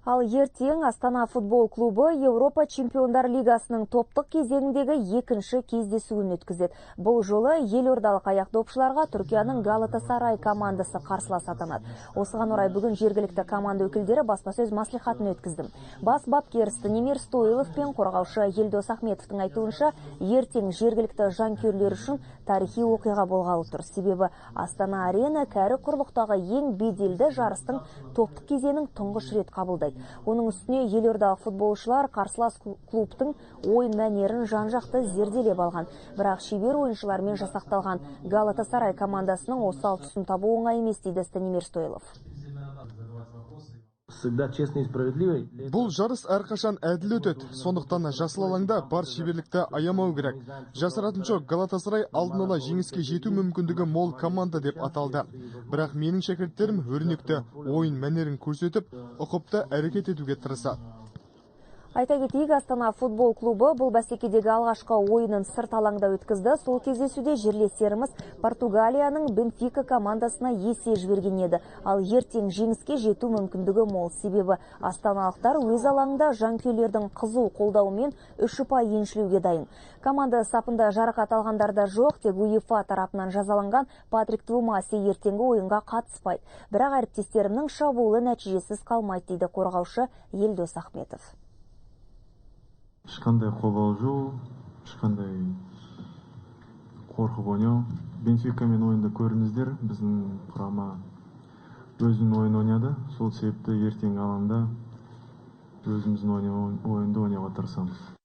Ал ертең Астана футбол клубы Еуропа Чемпиондар Лигасының топтық кезеңіндегі екінші кездесуін өткізеді. Бұл жолы елордалық аяқ допшыларға Түркияның Галатасарай командасы қарсылас атанады. Осыған орай бүгін жергілікті команда өкілдері баспасөз мәслихатын өткізді. Бас бапкер Станимир Стоилов пен қорғаушы Елдос Ахметовтің айтуынша, ертең жергілікті жанкүйерлер үшін тарихи оқиға болғалы тұр. Себебі Астана Арена кәрі құрлықтағы ең беделді жарыстың топтық кезеңін тұңғыш рет қабылдайды. Оның үстіне елордалық футболшылар қарсылас клубтың ойын мәнерін жан-жақты зерделеп алған. Бірақ шебер ойыншылармен жасақталған Галатасарай командасының осал тұсын табу оңай емес, дейді Станимир Стоилов. Всегда честный и справедливый. Бұл жарыс әрқашан әділ өтеді. Сондықтан жасыл алаңда бар шеберлікті аямау керек. Жасыратын жоқ, Галатасарай алдын ала жеңіске жету мүмкіндігі мол команда деп аталды. Бірақ менің шәкірттерім өрнекті ойын мәнерін көрсетіп, ұқыпты әрекет етуге тырысады. Айта кетейік, Астана футбол клубы бұл бәсекедегі алғашқы ойынын сырт алаңда өткізді. Сол кездесуде жерлестеріміз Португалияның Бенфика командасына есе жіберген еді. Ал ертең жеңіске жету мүмкіндігі мол. Себебі астаналықтар өз алаңында жанкүйерлердің қызу қолдауымен 3 ұпай еншілеуге дайын. Команда сапында жарақат алғандар да жоқ, тек УЕФА тарапынан жазаланған Патрик Твумаси ертеңгі ойынға қатыспайды. Бірақ әріптестерімнің шабуылы нәтижесіз қалмайды, дейді қорғаушы Елдос Ахметов. Ешқандай қобалжу, ешқандай қорқып ойнау. Бенфикамен ойында көрдіңіздер, біздің құрама өзінің ойын ойнады. Сол себепті ертең алаңда өзіміздің ойынды ойнауға тырысамыз.